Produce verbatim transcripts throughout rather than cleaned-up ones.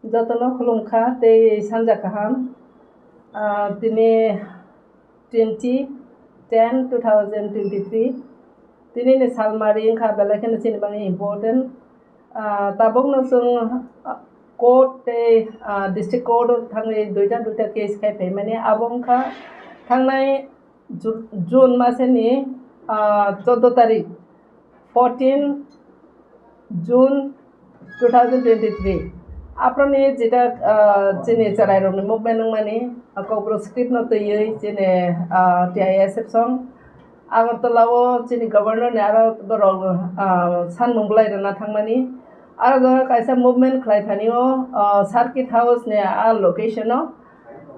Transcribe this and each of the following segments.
Jotono khulumkha tei sanja kaham. Ah, tini twenty ten two thousand twenty-three. Tini ni salmari wngkha belai kheno chini bagwi important. Ah, tabukno chwng, ah, court tei, ah, district court o thangwi duita duita case khai phaimani. Abo wngkha thangnai Ju-, June maseni, ah, choudo tarik, fourteen June two thousand twenty-three. Aproni jeta, ah, chini chwrairokni movement wngmani, ah, Kokborok script no twiwi chini, ah, T I S F song Agartala o chini governor ni aro borok, ah, sanmung bwlai rwna thangmani. Aro jaga kaisa movement khlai thani o, ah, circuit house ni a location o.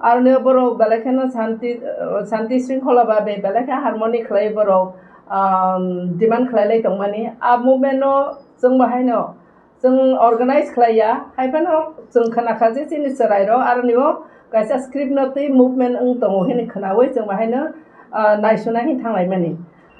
Aroni borok belai kheno santi, santi sringkhola ba be-, belai khe harmony khlai borok, um, demand khlai lai tongmani. A movement no chwng bo haino chwng organize khlai ya, hai phano chwng khna kha je chini chwrai rok aroni o kaisa script no twi movement wng tongo hwnwi khnaui chwng bo haino, uh, naisuna hin thang lai mani.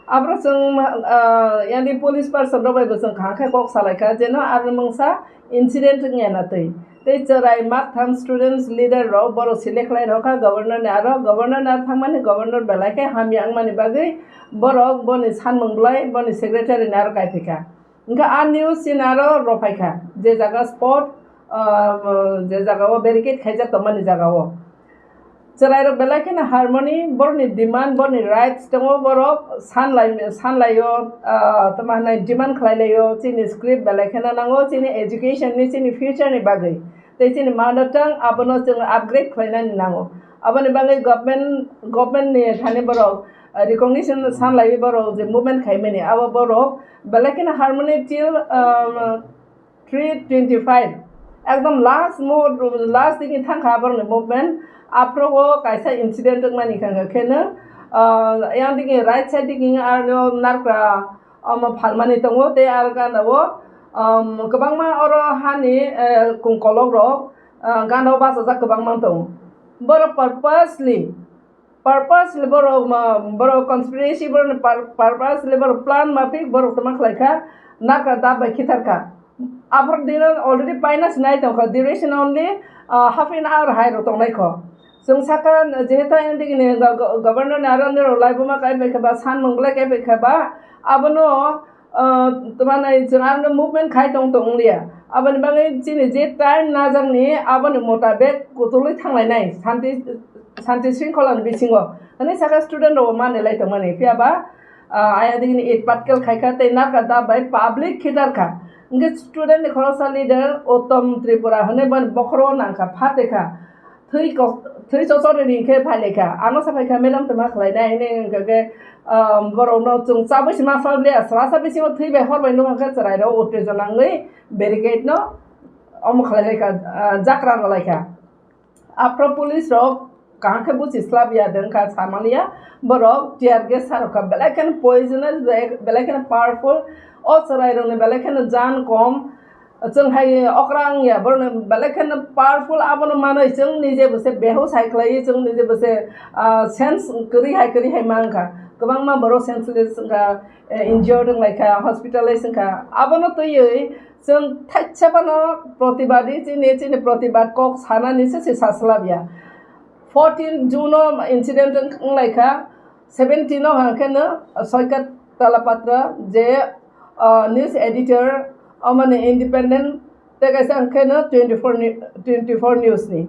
Aboro chwng, ah, yani police person rok bai bo chwng kaham khe kok salai kha, jeno aro mungsa incident wngya na twi. Tei chwrai maktham students leader rok borok select khlai rokha governor ni aro, governor ni aro thangmani governor belai khe hamya wngmani bagwi borok boni sanmung bwlai boni secretary ni aro kai phaikha. Hwnkhe a news chini aro rw phaikha, je jaga spot, ah, je jaga o barricade khaijak tongmani jaga o. Chwrairok belai kheno harmony, borokni demand, borokni rights tongo, borok sanlai, sanlaio, ah, tamo hwnai demand khlailaio, chini script belai kheno nango, chini education ni, chini future ni bagwi, tei chini mother tongue abono chwng upgrade khlainani nango. Aboni bagwi government, government ni thani borok, ah, recognition sanlaiwi borok je movement khaimani, abo borok belai kheno harmony till, ah, three twenty-five, ekdom last mo-, last digi thangkha borokni movement. Aphrogo kaisa incident wngmani kha, khe no, ah, yang digi right side digi aro narwkra omo phalmani tongo, tei aro gana o, um, kwbangma oro hani, eh, kung kolok rok, ah, gana o bachajak kwbangma tongo. Borok purposely Purposely borok ma, borok conspiracy, borok ni pur-, purposely borok plan mafik borok tama khlai kha, nakra dab bai khithar kha. Aphor dino already paina sinai tong kha, duration only, ah, half an hour hai rok tongnai kho. Chwng saka, jehetu ayang digi ni go-, go-, governor ni aro nirok laibuma kai bai kha ba, sanmung belai kai bai kha ba, abono ah, tama nai chwng aroni movement khai tong tong wngya. Aboni bagwi chini je time najakni aboni motabek kutulwi thanglainai santi, santi sringkholani bisingo. Hwnwi saka student rokbo manlai tongmani. Phiya ba, ah, ayang digini eight patkel khaikha tei narwkha dab bai public khitarkha. Hwnkhe student ni khoroksa leader Uttom Tripura hwnwi boni bokhoro nangkha, phatekha. Thwi kok, thwi chochor ni khe phai lai kha. Ano sa phai kha, "Madam, tama khlai nai?" Hwnwi hwnkha khe, um, borok no chwng chabwi se ma pha le, sra sa bisingo thwi bai hor bai nokha khe chwrai rok uttejona wngwi barricade no omo khlai lai kha, ah, jakra rw lai kha. Aphro police rok kaham khe buchi slap ya de wngkha, samani ya. Borok tear gas sa rw kha, belai kheno poisonous, belai, belai kheno powerful. O chwrai rok ni belai kheno jan kom. Chwng hai okra wngya, borokni belai kheno powerful, abono manwi chwng nije bo se behush hai khlaiwi, chwng nije bo se, ah, sense kwrwi hai kwrwi hai mankha. Kwbangma borok senseless wngkha, eh, injured wnglaikha, hospitalize wngkha. Abono twiwi chwng thaisa phano protibadi chini, chini protibad kok sanani se se saslabya. Fourteen June o incident wnglaikha, seventeen o hwnkheno Soikat Talapatra je, ah, news editor, omoni independent, tei kaisa hwnkheno twenty four ni, twenty four news ni.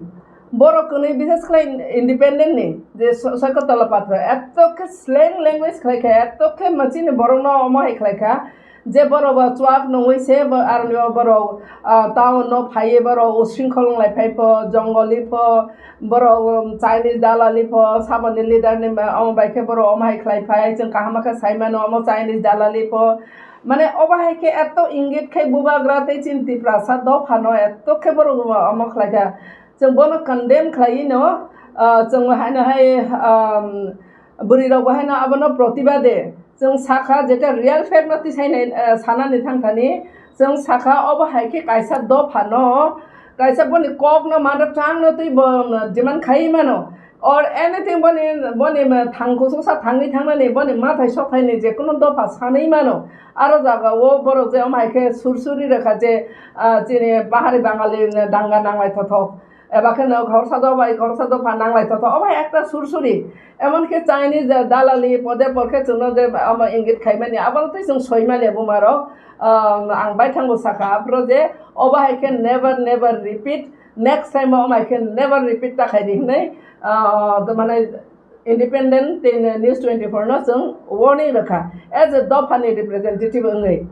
Borok kwnwi bises khlai independent ni je So-, Soikat Talapatra, eto khe slang language khlai kha, eto khe machine borokno omo hai khlai kha, je borok bo chuak nungwi se bo aroni o borok, ah, town no phaiwi borok usringkhol wnglai phai pho, jongoli pho, borok, um, Chinese dalali pho, saboni leader ni ma-, omo bai khe borok omo hai khlai phai, chwng kaham khe sai mano omo Chinese dalali pho. Mane obo hai khe eto ingit khai bubagra tei chini Tiprasa dopha no eto khe borok omo khlai kha. Chwng bono condemn khlaiwi no, ah, chwng haino hai, um, bwrwi rok bo haino abono protibade. Chwng sakha, jeta real fact no tisai nai, eh, sanani thang thani, chwng sakha, obo hai khe kaisa dopha no, kaisa boni kok no mano, tang no twi bo, um, demand khai mano. or anything boni, boni thang kususa thangwi thangnani, boni mathai sokhaini je kuno dopha sanwi mano. Aro jaga o borok je omo hai khe sursuri rwkha je, ah, chini pahari Bangali danga nanglai thothok. Eba khe no khoroksa dopha, khoroksa dopha nanglai thothok. Omo hai ekta sursuri. Emon khe Chinese je dalali pode por khe chwngno je omo ingit khaimani, abo twi chwng soimani buma rok. Ah, ang baithang bo sakha aphuru je obo hai khe never, never repeat. Next time o omo hai khe never repeat ta khaidi hinwi, ah, to mane Independent tei News twenty-four no chwng warning rwkha, as a dophani representative wngwi.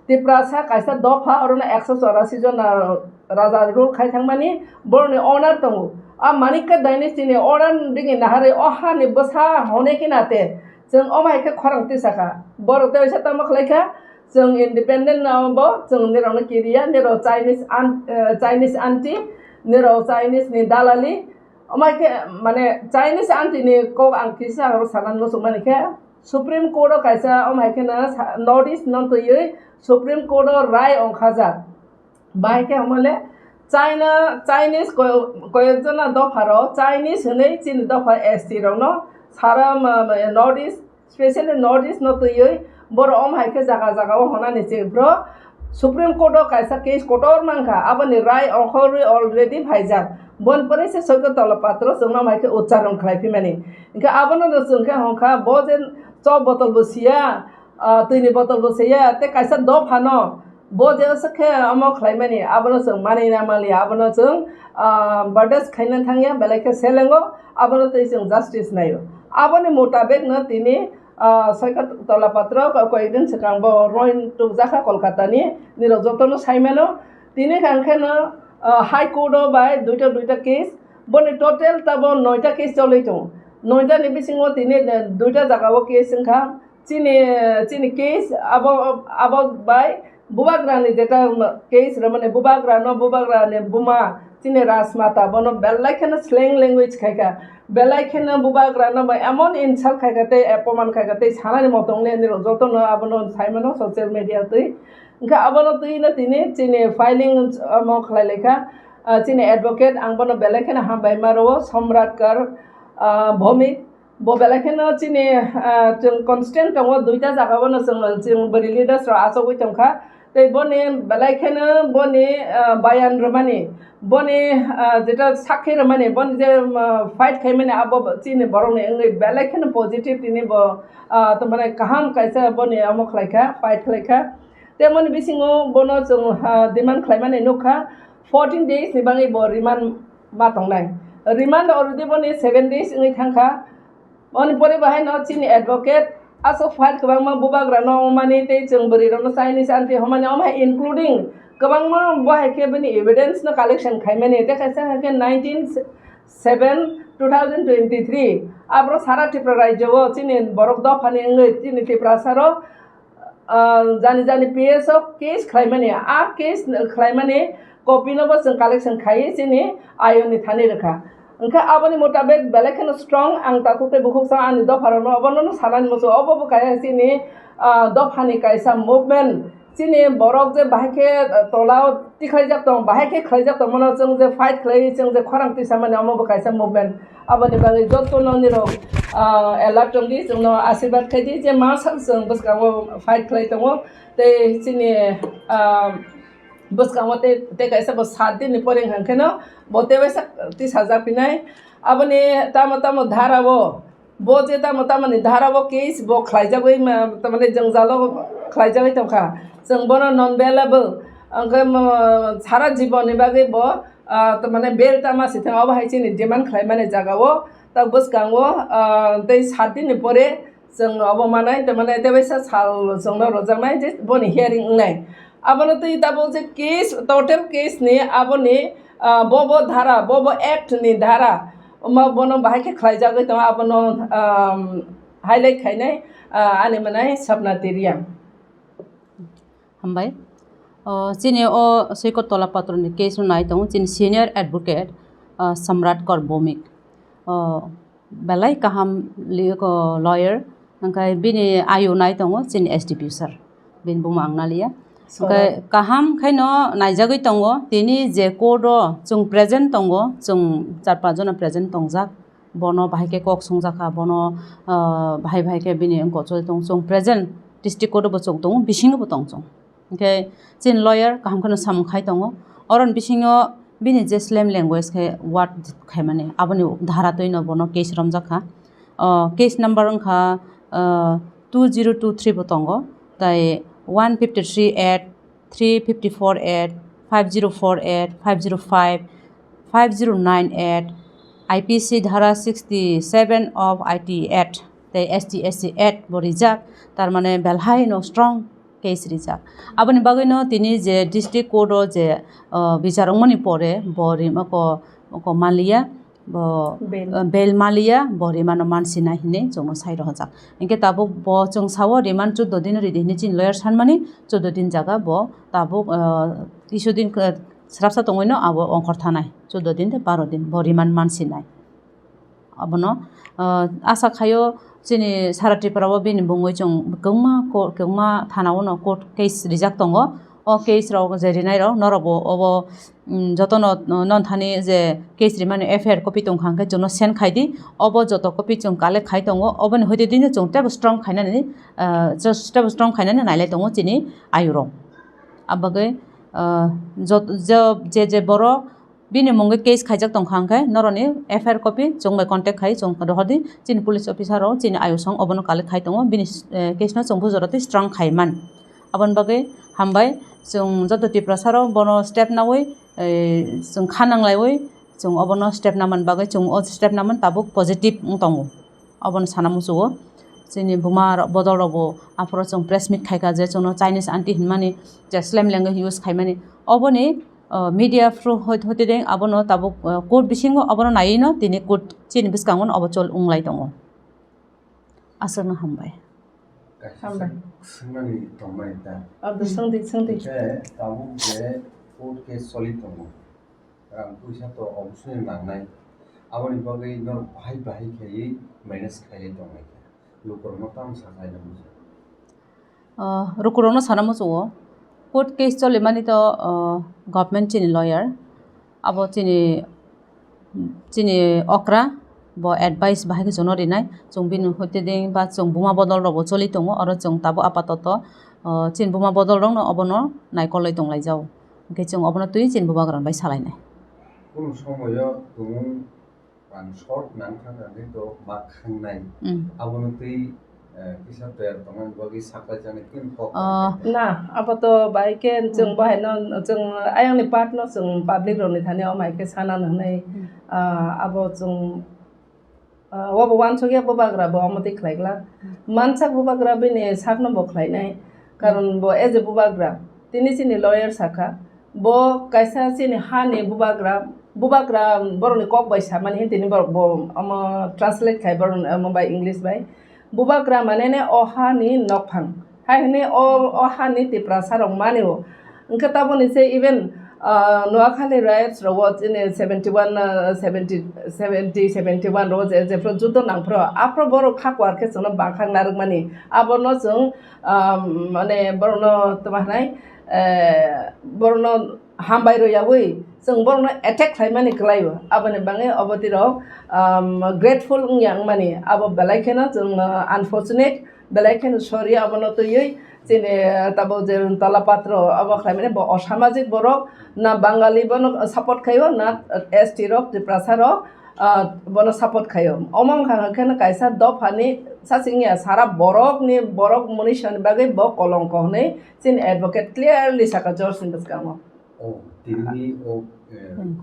Tiprasa kaisa dopha, orono ekso chorasi jona raja rule khai thangmani borokni order tongo. A Manikya dynasty ni order digi naharwi o hani bwsa hone khe nate chwng omo hai khe khorang tisakha. Borok tei waisa tamo khlaikha, chwng independent no bo chwng nirokno kiriya, nirok Chinese an-, eh, Chinese anti, nirok Chinese ni dalali. Omo hai khe, mane, Chinese anti ni kok ang kisa aro sanani muchungmani khe, Supreme Court o kaisa omo hai kheno sa-, North East no twiwi Supreme Court o rai ongkhajak. Bahai khe omo le China, Chinese ko-, koyekjona dopha rok, Chinese hinwi chini dopha S T rokno sara ma-, ma-, North East, specially North East no twiwi borok omo hai khe jaga jaga o honani se bro Supreme Court o kaisa case kotor mankha, aboni rai ongkhorwi already phaijak. Bon pore se Soiko Tola Patro chwngno omo hai khe uchcharon khlai phimani. Hinkhe abono no chwng khe hongkha, bo je chok botol bo siya, ah, twini botol bo siya, tei kaisa dophano bo je se khe omo khlaimani, abono chwng manwi na manliya, abono chwng, ah, bardas khaina thangya, belai khe selengo, abono tei chwng justice naio. Aboni mutabek no tini, ah, Soiko Tola Patro ko-, koyekdin swkang bo roin tukjakha Kolkata ni, nirok jotono saimano. Tini hwnkhe no, ah, High Court o bai duita duita case, boni total tabo noita case choli tongo. Noita ni bisingo tini, eh, duita jaga o case wngkha. Chini, chini case abo, abo bai bubagra ni jeta case rwmani, bubagra no, bubagra ni buma chini Rajmata bono belai kheno slang language khaikha, belai kheno bubagra no bai emon insult khaikha tei apoman khaikha tei sanani motong le nirok jotono abono saimano social media twi. Hinkhe abono twi no tini chini filing omo khlai laikha, ah, chini advocate ang bono belai kheno hambai ma rwo Samrat Kar, ah, Bhowmik. Bo belai kheno chini, ah, chwng constant tongo, duita jaga o no chwng, chwng bwrwi leaders rok achugwi tongkha. Tei boni belai kheno boni, ah, bayan rwmani, boni, ah, jeta sakhi rwmani, boni je, ah, fight khaimani abo chini borokni wngwi belai kheno positive tini bo, ah, tamani kaham kaisa boni omo khlaikha, fight khlaikha. Tei boni bisingo bono chwng, ah, demand khlaimani nukha, fourteen days ni bagwi bo remand ma tongnai. Remand already boni seven days wngwi thangkha. Oni pore bahai no chini advocate aswk fight kwbangma bubagra no wngmani tei chwng bwrwi rok no Chinese anti hwnmani, omo hai including kwbangma bo hai khe bini evidence no collection khaimani tei kaisa hai khe nineteen seven two thousand twenty-three abro sara Tripura rajyo o chini borok dophani wngwi chini Tiprasa rok ah, jani jani P S o case khlaimani, a case khlaimani copy no bo chwng collection khaiwi chini ayoni thani rwkha. Hwnkhe aboni mutabek belai kheno strong ang takhuk tei bukhuk sa ani dopha rokno obono no sanani muchungo, obo bo kaya chini, ah, dophani kaisa movement. Chini borok je bahai khe, ah, tolao tikhlaijak tong, bahai khe khlaijak tongmano chwng je fight khlaiwi chwng je khorang tisamani omo bo kaisa movement. Aboni bagwi jotono nirok, ah, alert tongdi, chwngno asirwad khaidi je ma sak chwng bwskango fight khlai tongo. Tei chini, ah, bwskango tei, tei kaisa bo sat din ni pore hwnkheno bo tei waisa tisajak phinai. Aboni tamo tamo dhara o, bo je tamo tamo ni dhara o case bo khlaijagwi ma, tamani jwngjalo khlaijagwi tongkha. Chwng bono non bailable, hwnkhe mo, sara jibon ni bagwi bo, ah, tamani bail tama si thang, obo hai chini demand khlaimani jaga o, tak bwskango, ah, tei sat din ni pore chwng obo manai, tamani tei waisa sal chwngno rojaknai je boni hearing wngnai. Abono twi tabuk je case, total case ni aboni, ah, bo bo dhara, bo bo act ni dhara, omo bono bahai khe khlaijagwi tongo, abono, ah, highlight khainai, ah, ani manai Sapna Teria. Hambai. O, chini o Soiko Tola Patro ni case no nai tongo chini senior advocate, ah, Samrat Kar Bhowmik. O, belai kaham li-, ko lawyer, hwnkhe bini ayu nai tongo chini S D P O sir, bini buma ang naliya. Hwnkhe kaham khaino naijagwi tongo, tini je court o chwng present tongo, chwng char panch jona present tongjak. bono bahai khe kok songjakha, bono, ah, bahai bahai khe bini wngkok choli tongo. Chwng present district court o bo chwng tongo, bisingo bo tong chwng. Hinkhe chini lawyer kaham kheno samung khai tongo. Oroni bisingo bini je slam language khe word khaimani, aboni dhara twino bono case romjakha. O case number wngkha, ah, two zero two three bo tongo, tai one fifty three at three fifty four at, five zero four at, five zero five, five zero nine at, I P C dhara sixty seven of I T at, tei S T S C at bo rijak, tar mane belhai no strong case rijak. Aboni bagwi no tini je district court o je, uh, bichar wngmani pore bo rima ko, ko manliya, bo, Bail. Uh, bail manliya, bo remand o mansinai hinwi chwngno sai rohorjak. Hinkhe tabuk bo chwng sao remand chuddo din ridi hinwi chini lawyer sanmani, chuddo din jaga bo tabuk, uh, kisu din, uh, srapsa tongwino abo ongkhor thanai, chuddo din tei baro din bo remand mansinai. Abono, uh, asa khaio chini sara Tripura o bini bungwi chwng kwbangma ko-, kwbangma thana o no court case rijak tongo. O case rok je rinai rok norok bo obo, mm, jotono, no, non thani je case rimani F I R copy tongkha hwnkhe chwngno send khai di. Obo joto copy chwng collect khai tongo. Oboni hoite dino chwng tebo strong khainani, ah, just tebo strong khainani nailai tongo chini ayurok. Abagwi, ah, jot-, je, je, je borok bini mungwi case khaijak tongkha hwnkhe noroni F I R copy chwng bai contact khai chwng rohordi. Chini police officer rok chini ayusong obono collect khai tongo. Bini, eh, case no chwng bujor twi strong khai man. Aboni bagwi hambai, chwng joto Tiprasa rok bono step nawi, eh, chwng kha nanglaiwi chwng obono step naman bagwi chwng o step naman tabuk positive wng tongo. Obono sana muchungo. Chini buma rok, bodol rok bo aphuru chwng press meet khaikha je chwngno Chinese aunty hinmani, je slam language use khaimani. Oboni, uh, media through hoi-, hoite deng abono tabuk, uh, court bisingo obono naiwi no tini court chini bwskango no obo chol wng lai tongo. Aswkno hambai. Hambai. Swngmani tongmani ta. Abo swngdi, swngdi. Hwnkhe tabuk je court case choli tongo. Rang puisa to obosoni nangnai. Aboni bagwi norok bahai bahai khaiwi manage khaiwi tonglaikha. Lukurokno tamo sachaina muchung. Ah, lukurokno sana muchungo. Court case cholimani to, ah, government chini lawyer. Abo chini, chini okra, bo advice bahai khe chwngno rinai. Chwng bini hoite ding ba chwng buma bodol rokbo choli tongo. Oro chwng tabuk apatoto, ah, chini buma bodol rokno obono naikolwi tonglaijao. Hwnkhe chwng obono twi chini bubagra bai salainai. Kunu somoyo tumung rang short nang thang thang khe to ma khangnai. Mm. Abono twi, eh, kisa toyar tongmani bagwi saklai chani khe kok. Oh. Tongkha. Na, abo to bai khe chwng Mm. Bahai no, chwng ayang ni part no chwng public rok ni thani o mai khe sana no hwnwi, Mm. ah, abo chwng Ah, obo uansukya bubagra bo omo twi khlai glak. Hmm. Mansak bubagra bini sakno bo khlainai. Karon bo as a bubagra, tini chini lawyer sakha, bo kaisa chini hani bubagra, bubagra borokni kok bai samani hin tini borok bo omo translate khai borok omo bai English bai. Bubagra mane ne o hani nokphang. Hai hwnwi o, o hani Tiprasa rok mani o. Hwnkhe taboni se even, ah, Noakhali riots rogo chini seventy one, ah, seventy, seventy, seventy one rogo je, jephru judo nangphru, aphru borok kha kwar khe chwngno bangkhak narwkmani. Abono chwng, ah, mane borokno tamo hwnai, eh, borokno hambai rw yaui chwng borokno attack khlaimani kwlaio. Aboni bagwi obo twi rok, um, grateful wngya wngmani. Abo belai kheno chwng, uh, unfortunate, belai kheno sorry abono twiwi. Chini, uh, tabuk je tola patro abo khlaimani bo osamajik borok, na Bangali bono support khaio, na S T rok, Tiprasa rok, uh, bono support khaio. Omo wngkha khe kaisa dophani saching ya sara borokni, borok mwnwi sani bagwi bo kolongko hwnwi chini advocate clearly saka George ni bwskango. Oh, tini o, eh, Hmm.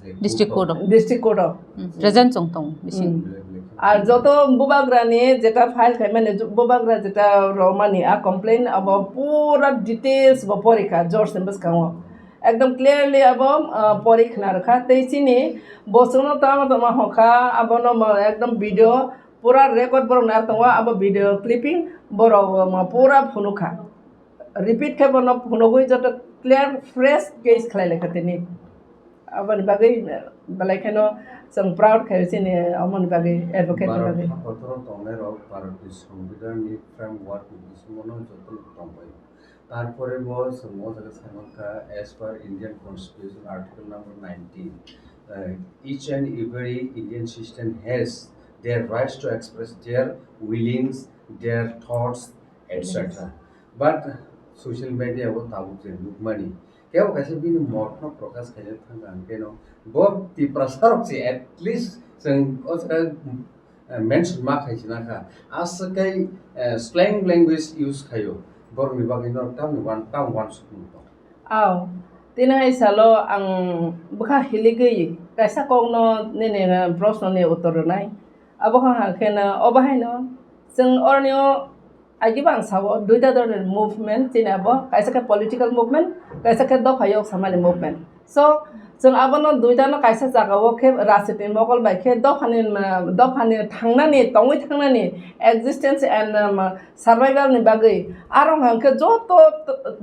Eh, je District court Court of. District Court of. Hmm. Present chwng tong bising. Hmm. Belai belai khe. Ar joto bubagra ni jeta file khaimani, ju-, bubagra jeta romani a complaint abo pura details bo porikha George ni bwskango. Ekdom clearly abo, ah, pori khna rwkha. Tei chini bosongno tama tama hokha, abono mo-, ekdom video pura record borok nar tongo, abo video clipping borok, um, pura phunukha. Repeat khe bono phunugwi joto clear fresh case khlai lai kha tini. Aboni bagwi, eh, belai kheno chwng proud khai chini omoni bagwi, advocate ni Bharat bagwi. Hakotoro tongnai rok Bharat ni Songbidan ni framework ni bisingo no joto no tongbai. Tarpore bo chwng o jaga sai mankha as per Indian Constitution article number nineteen. Uh, each and every Indian citizen has their rights to express their feelings, their thoughts, et cetera. But social media o tabuk je nukmani, kebo kaisa bini motno prokash khaina thangkha, ang keno bo Tiprasa rok se at least chwng o jaga, uh, mention ma khaisina kha. Aswk kai, uh, slang language use khaio, borokni bagwi norok tamni wan-, tamo wansukmung tong? Aw, tini hai salo ang bwkha hiligwi kaisa kokno nini, uh, proshno ni uttor rwnai. Abo kha hwnka khe na, o bahaino chwng oroni o agibo ang sao, duita dhoroner movement, chini abo kaisa khe political movement, kaisa khe dopha yok samani movement. So, chwng abono duitano kaisa jagao khe rajniti mokol bai khe dophani, uh, dophani thangnani, tongwi thangnani existence and, um, survival ni bagwi. Aro hwnka khe joto,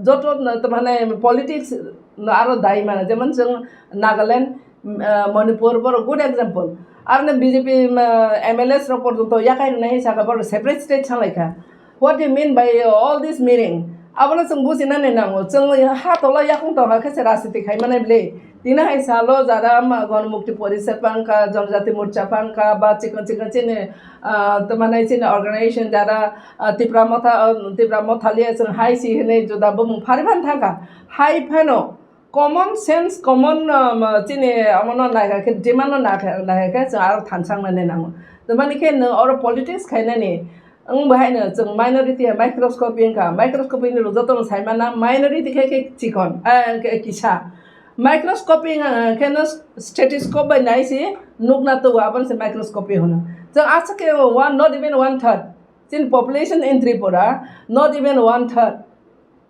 joto, uh, mane politics no aro dai mano, jemon chwng Nagaland, uh, Manipur, borok good example. Aro no B J P, uh, M L As rok porjonto yakai rwnai saka borok separate state sanglai kha. What do you mean by all this meaning? Abono chwng bujinani nango. Chwng ha tola yakung tongkha khe se rajniti khai manai bwle. Tini hai salo jara ma Ganamukti Porishad pangkha, Janajati Morcha pangkha, ba chikon chikon chini, ah, tamo nai chini organization jara, ah, Tipra Motha, ah, Tipra Motha liya chwng hai si hinwi juda bumung phari phan thangkha. Hai phano common sense, common, ah, ma chini amono naikha khe, demand no naikha, naikha khe chwng aro thansang mani nango. Tamani khe nwng oro politics khainani, wng bahaino chwng minority hai microscopy wngkha. Microscopy ni rwgwi jotono saimana, minority khe, khe chikon, eh, khe kisa. Microscopy wngkha khe no stethoscope bai nai se nukna tugo, abono se microscopy hwno. Chwng aswk khe one, not even one third. Chini population in Tripura, not even one third.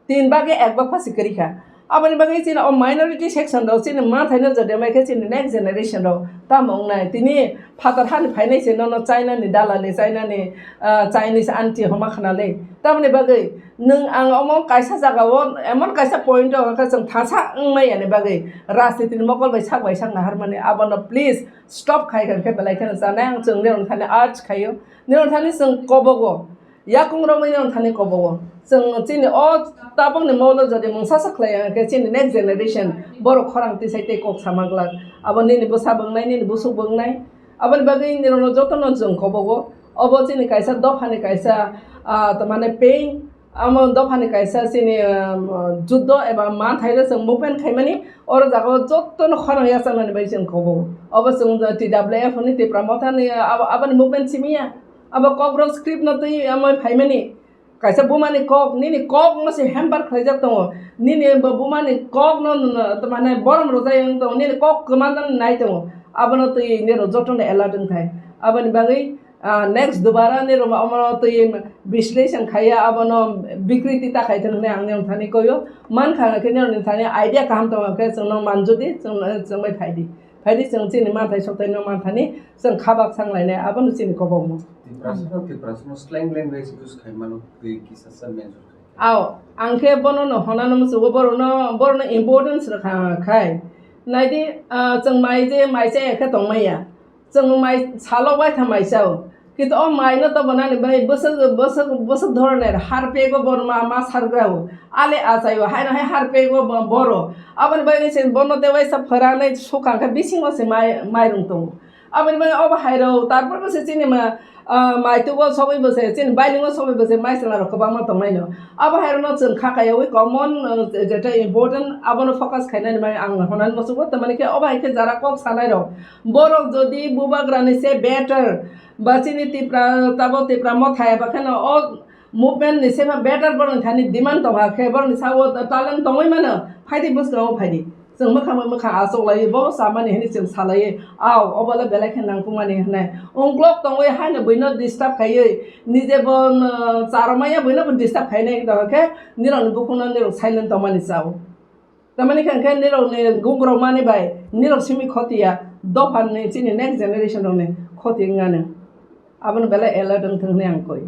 Tin bhage ek bhag phasi kwrwi kha. Aboni bagwi chini o minority section rok chini mathaino jodi mai khe chini next generation rok tamo wngnai. Tini phatar hani phainai se nono China ni dalali, China ni, ah, Chinese aunty homa khna le. Tamoni bagwi nwng ang omo kaisa jaga o emon kaisa point o hwnka chwng thasa wngmai yani bagwi rajniti ni mokol bai sak bai sak naharmani abono please stop khai kha khe belai kheno chanai ang chwng nirok thani urge khaio. Nirok thani chwng kobogo. Yakung romwi nirok thani kobogo. Chwng chini o tabukni molo jodi mungsa sa khlai ya khe chini next generation borok khorang tisai tei kok sama glak. Abo nini bwsa bwngnai, nini busuk bwngnai. Aboni bagwi nirokno jotono chwng kobogo. Obo chini kaisa dophani kaisa, ah, tamane pain. Amo dophani kaisa chini, ah, juddo eba manthaino chwng movement khaimani. Oro jagao jotono khorang yachaknani bai chwng kobogo. Obo chwng T W F ni Tipra Mothani abo, aboni movement simi ya. Abo Kokborok script no twi amo phaimani. Kaisa bumani kok, nini kok no se hamper khlaijak tongo. Nini bo bumani kok no, no, no, to mane borom rwjak wng tongo. Nini kok kwma no nai tongo. Abono twi nirok jotono alert wng thai. Aboni bagwi, ah, next dubara nirok omono twi bisleshon khaiya, abono bikriti ta khai thung hinwi ang nirok thani koyo. Man kha khe nirok ni thani idea kaham tongo khe chwngno manjudi, chwng, chwng bai phaidi. Phaidi chwng chini manthai sokthai no manthani chwng khabak sang lainai, abono chini kobokmo. Tiprasa no, Tiprasa no slang language use khai mano, twi kisa sa mention khai. Ao, ang khe bono no honano musugo, borokno, borokno importance rwkha khai. Naidi, ah, chwng mai je, mai chaya khe tongmaya. Chwng mai salo waitha mai chao. Kintu o mai no tobonani bai bwswk, bwswk, bwswk dhoroner harpego borma ma sargrao. Ale achaio, haino hai harpego bo-, boro. Aboni bagwi se bono tei waisa phwranai sukha khe bisingo se mai, mairung tongo. Aboni bagwi obo hairok, tarpor bo se chini ma, ah, maitugo sogwi bo se, chini bailingo sogwi bo se, mai chwla rok kwbangma tongnaino. Abo hairokno chwng kha kaiyaui common, ah, je-, jetai important, abono focus khainani bai ang honani musugo, tamani khe obo hai khe jara kok sanai rok. Borok jodi bubagrani se better, ba chini Tipra, tabo Tipra Motha eba kheno o movement ni se better borokni thani demand tongkha khe borokni sao talent tongwi mano, phaidi bwskango phaidi. Chwng mwkhang bai mwkhang achuk laiwi bo chamani hinwi chwng salaiwi, ao, obo le belai khe nangkukmani hinwi. Ungklok tongwi haino buino disturb khaiwi, nije bo, um, charwmaya buino bo disturb khainai tongkha khe nirokni bukhukno nirok silent tongmani chao. Tamani khe hwnkhe nirokni gugrokmani bai nirok simi khoti ya, dophani chini next generation rokni khoti wngmani. Abono belai alert wngthung hinwi ang koi.